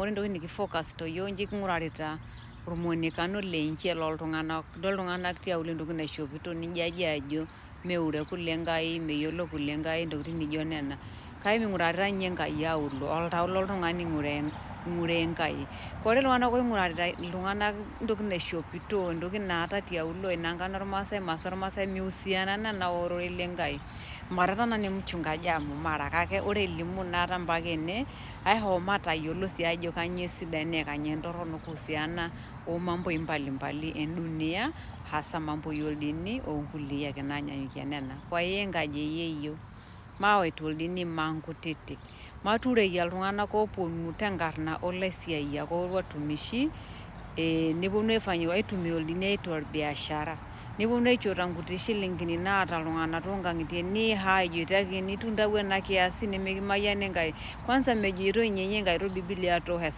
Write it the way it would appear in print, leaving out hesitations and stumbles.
Ore entoki nikifocus to yiok nji king'urarita ormuonekano lenche loltung'anak. Idol iltung'anak tiaulo entoki naishopito nijaji ajo meure kule Enkai, meyiolo kule Enkai, intokitin nijo nena. Kake ming'uraritai ninye Enkai aulo, oltau loltung'ani ing'uraa Enkai. Ore iltung'anak oing'urarita iltung'anak intokitin naishopito, intokitin naata tiaulo, inankan ormaasai, masaa ormaasai, miusiana nena ororei le Nkai. Mara taa nanu emchungaji amu mara, kake ore elimu naata mpaka ene, aihoo matayiolo sii ajo kanyoo esidai naa kanyoo entorrono kuhusiana o mamboi mbalimbali en dunia, hasa mamboi oldini onkulie ake naanyanyukie nena. Kwa hiyo enkaji e yieyioo, mawaita oldini maankutitik, matureyia iltung'anak ooponu tenkarna olaisiayiak owatumishi, neponu aifanya aitumia oldini aitaa biashara, neponu aichota nkuti shilingini naata iltung'anak toonkang'itie niihaa ejoito ake nitu intau ena kiasi nemikimayiana Enkai. Kwanza mejoitoi ninye Enkai toorbibilia too.